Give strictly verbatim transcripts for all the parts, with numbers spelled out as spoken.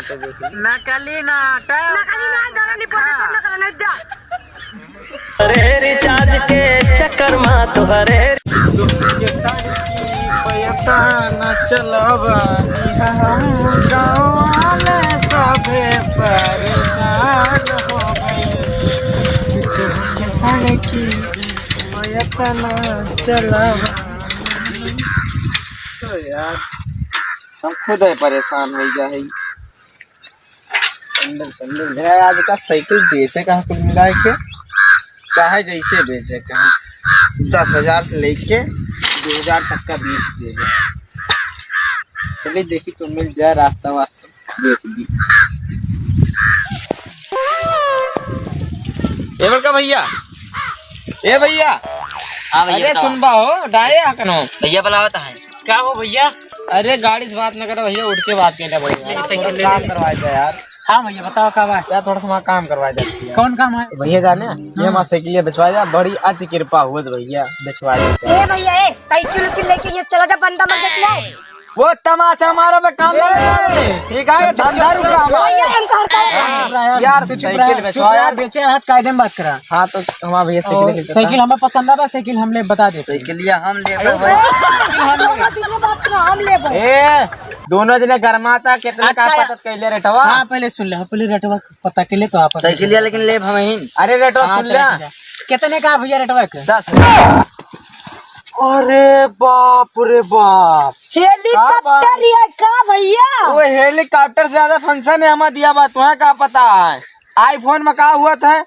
नकली नोट। नकली नोट, दादा, नहीं पड़े, नकली नोट, नहीं दा। अरे रिचार्ज के चक्कर मा तोहरे। पैसा न चलावा, हम गाँव वाले सभे परेशान हो गए। सड़की पैसा न चलावा। तो यार, हम खुद है परेशान हो गया है। बंडल, बंडल है आज का। साइकिल बेचे कहाँ कुल मिला के, चाहे जैसे बेचे कहाँ, दस हजार से लेके दो हजार तक का बेच देगा। चलिए देखी तो मिल जाए रास्ता वास्ता, बेच दी। ए बड़का भैया, ए भैया, हाँ भैया, अरे बताओ। सुनबा हो, डाये हकनो। भैया बुलावत है। का हो भैया? अरे गाड़ी से बात न करो भैया, उठ के बात कर ले भैया। नहीं, साइकिल ले काम ले। करवा दे यार। हाँ भैया, बताओ का बा? यार थोड़ा सा हमारा काम करवा दे भैया। कौन काम है? भैया जाने, ये हमारा साइकिल ये बेचवा दे, बड़ी अति कृपा हुआ तो भैया बेचवा दे। ए भैया, ए साइकिल उकिल लेके ये चला जा, बंदा मत देख ले। वो तमाचा मारो बे, काम ना ले। ठीक है, धंधा रुका हमारा। भैया, हम करता है। हाँ, चुप रहा यार, यार, तू चुप साइकिल रहा, बेचवा चुप रहा, यार। बेचे हाथ कायदे में बात करा। हाँ, तो हमारा भैया साइकिल और लेके चलता साइकिल है। हमें पसंद आवा, साइकिल हम ले बता दे। साइकिलिया हम लेबे ए, भाई। हम लेबे। दोनों जने बात करो, हम लेबे। ए, दोनों जने गरमाता, कितने का अच्छा। पता कैले रेटवा? हाँ, पहले सुन ले, हाँ, पहले रेटवा पता कैले तो आप साइकिलिया लेकिन लेब हम ही। अरे रेटवा हाँ, सुन चला, ले। ठीक है। कितने का भैया रेटवा के? दस। अरे बाप रे बाप। हेलीकॉप्टर का बा? ये का भैया? वो हेलीकॉप्टर से ज्यादा फंक्शन है हमारा दिया बा, तुम्हें का पता है? आईफोन में का हुआ था?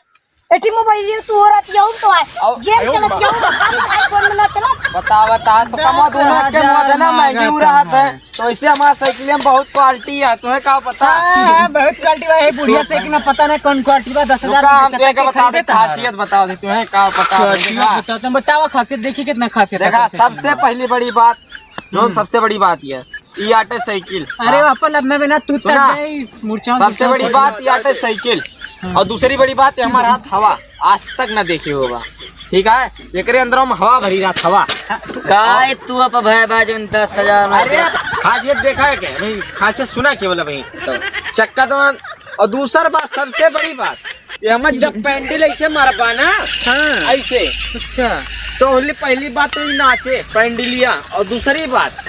एठी मोबाइल ये तू हो रहती है, तो है। अब गेम आयो चलत बा। ये हो, आईफोन में ना चला। बता, बता, तो कमा दोनों के मुंह देना महंगी हो रहा था। तो ऐसे हमारा साइकिल में बहुत क्वालिटी है, तुम्हें का पता? हाँ, हाँ, बहुत क्वालिटी बा, ये बुढ़िया तो साइकिल में पता नहीं कौन क्वालिटी बा, दस हजार रुका, हम बेचता तुमको के बता दे, खरीदे कहाँ? खासियत बता दे, तुम्हें का पता? खासियत देखा? बताओ, तुम बताओ खासियत, देखी कितना खासियत है देखा, खासियत सबसे में। पहली बड़ी बात, जो हम्म। सबसे बड़ी बात ये, ई आटे साइकिल। अरे हाँ। अपन अपना बिना तू सुना? तर जाए, मुरझाओ, सबसे मुरझाओ, बड़ी मुरझाओ। बात, ई आटे साइकिल। हाँ। और दूसरी बड़ी बात, ये हमारा हाथ हवा आज तक ना देखे होगा। ठीक है, एकरे अंदर में हवा भरी रहत, हवा। हाँ, तू काय तू अब भय बा जोन दस हजार में अरे, दे। खासियत देखा है क्या? नहीं, खासियत सुना केवल अभी। तो। चक्का तो, और दूसर बात, सबसे बड़ी बात, ये हम जब पैंडल ऐसे मारबा ना, हाँ। ऐसे। अच्छा। तो होली पहली बात तो ये नाचे पैंडलिया, और दूसरी बात,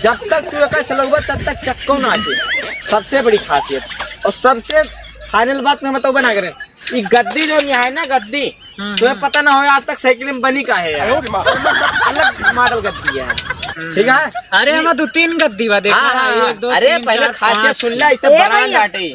जब तक तू एका चलौबा तब तक चक्को नाचे। सबसे बड़ी खासियत। और सबसे फाइनल बात मैं बताऊँ बना करे, ये गद्दी जो यहाँ है ना, गद्दी, हम्म, तुम्हें हम्म। पता ना हो आज तक साइकिल में बनी का है यार। अलग मॉडल गद्दी है, ठीक है? अरे, हमें दो तीन गद्दी बा, देखा हाँ, है, हाँ, एक, दो, अरे, तीन, पहले चार, खासियत पाँच। सुन ले, इसे ए ब्रांड भैया, आटे।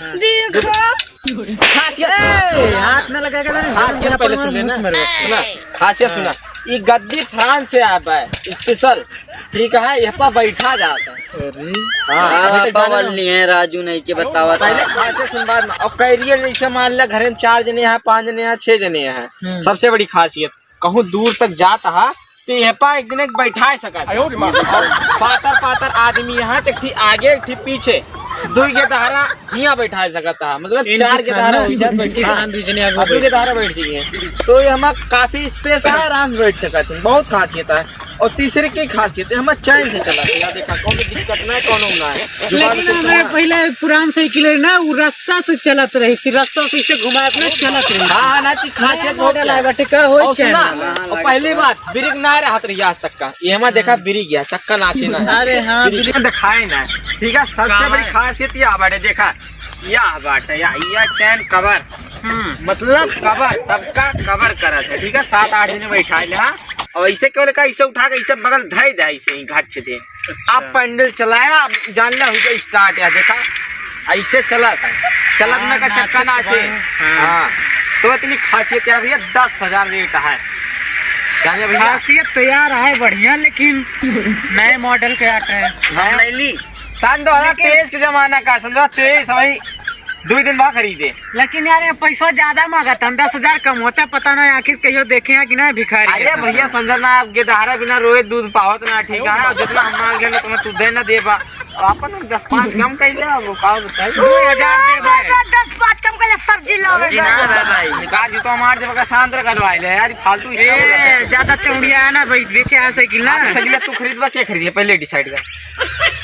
देखो। खासियत ए, हाथ ना लगा के ना, खासियत पहले सुन लेना। मुंह में रखो। सुना, खासियत हाँ। सुना। ये गद्दी फ्रांस से आया है, स्पेशल। ठीक है, यह पर बैठा जाता है। अरे। हाँ, हाँ, अभी तक जाने पवन नहीं है, राजू नहीं के बतावा था। पहले खासियत सुन बाद में। और कैरियर जैसे मान लिया, घर में चार जने हैं, पाँच जने हैं, छह जने हैं। हम्म। सबसे बड़ी खासियत, कहूँ दूर तक जाता है, तो यह पा एक जने के बैठा सकत है। आयो रे माँ। और पातर पातर आदमी यहाँ, तो एक ठी आगे, एक ठी पीछे, दुई के दहारा हियाँ बैठा सकत है, मतलब इनकी चार के दहारा खाना, हो जात इनकी बैठा। खाना दुई जने आगे अब दुई के बैठ दहारा बैठ जाइए, तो ये हमारा काफी स्पेस है, आराम से बैठ सकत है, बहुत खासियत है। और तीसरे की खासियत है, हमारा चैन से चला, यहाँ देखा, कौनो दिक्कत ना है, कौनो ना है। लेकिन हमारे पहले पुरान साइकिल है ना, वो रस्सा से चलत रही, सी रस्सा से इसे घुमाए अपने चलत रही। हाँ, हाँ, ना, ती खासियत नया बहुत मॉडल है। आए बाटे, का होई और चैन सुना, वाला? और पहली बात, ब्रेक ना रहत रही आज तक का, ये हमारा देखा, हम्म। ब्रेक गया, चक्का नाचे ना। अरे हाँ, ब्रेक ब्रेक। दिखाए ना, ठीक है, सबसे कहाँ बड़ी है? खासियत ये बाटे, देखा, या बाटे, या, या चैन कवर, हम्म। मतलब कवर, सबका कवर करत है, ठीक है, सात आठ जने बैठा ले, हाँ, और ऐसे केवल का, ऐसे उठा के, ऐसे बगल धई दे, ऐसे ही घच दे। अच्छा। आप पैंडल चलाया, आप जान ला, हो गया स्टार्ट, या देखा, ऐसे चलत है, चलत हाँ, में का चक्का नाचे। हाँ। हाँ, तो इतनी खासियत यार भैया, दस हजार रेट है, जाने भैया। खासियत तो यार है बढ़िया, लेकिन नए मॉडल के आटे हैं। हम ले ली। सन दो हजार तेईस के जमाना का, समझा, तेईस वही दो दिन बाद खरीदे। लेकिन यार, ये पैसा ज्यादा मांगत है, दस हजार कम होता, पता ना आखिर कहियो देखे हैं कि ना भिखारी अरे के साथ। भैया, समझा ना, आप गेदहरा बिना रोए दूध पावत ना, ठीक है? जितना हम मांग लेना, उतना तू दे ना देबा। अब अपन दस पाँच कम कर ले, अब का बताई? दो हजार दे भाई। दस पाँच कम कर ले, सब्जी लावे जी ना भाई। निकाल जूता मार दे, बका सांद्र करवाए ले यार, फालतू ए, ज्यादा चौड़िया है ना भाई, बेचे आ साइकिल ना। साइकिल तू खरीदबा, क्या खरीदे, पहले डिसाइड कर।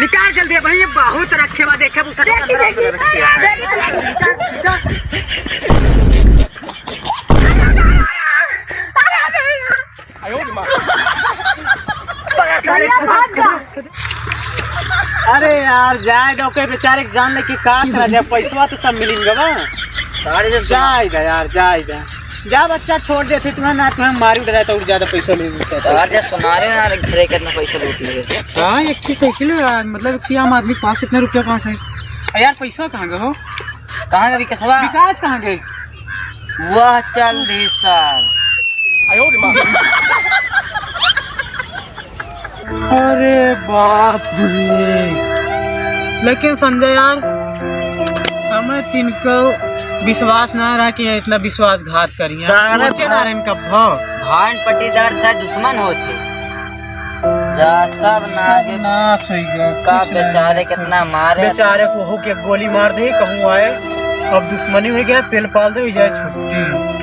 निकाल जल्दी भाई, ये बहुत रखे बा, देखे, उसे देखी, देखी, देखी। अरे यार, जाए दो के बेचारे के, जान ले कि का करा जाए, पैसवा तो सब मिलिन गवा। सारे से सुना। जाए दे यार, जाए दे। जा बच्चा, छोड़ देते तुम्हें ना, तुम्हें मारी डरा तो और ज्यादा पैसा ले लेते। यार, जे सुना रहे यार, घरे कितना पैसा लूट लिए। हाँ, एक ठे साइकिल है यार, मतलब कि आम आदमी के पास इतना रुपया कहाँ से है? यार, पैसा कहाँ गए हो? कहाँ गए विकासवा? विकास कहाँ गए? वह चल रही सर। अरे बाप रे। लेकिन संजय यार, हमें तिनको विश्वास ना रहा कि इतना विश्वासघात करिए। सारा सोचे ना भा-, रहे इनका भाव। भान पट्टीदार से दुश्मन होते। जा सब ना सब आगे नाश होई गया, का कुछ ना बेचारे है। कितना मारे। बेचारे को हो के गोली मार दे, कहूँ आए, अब दुश्मनी हो गया, पेल पाल दे, हो जाए छुट्टी।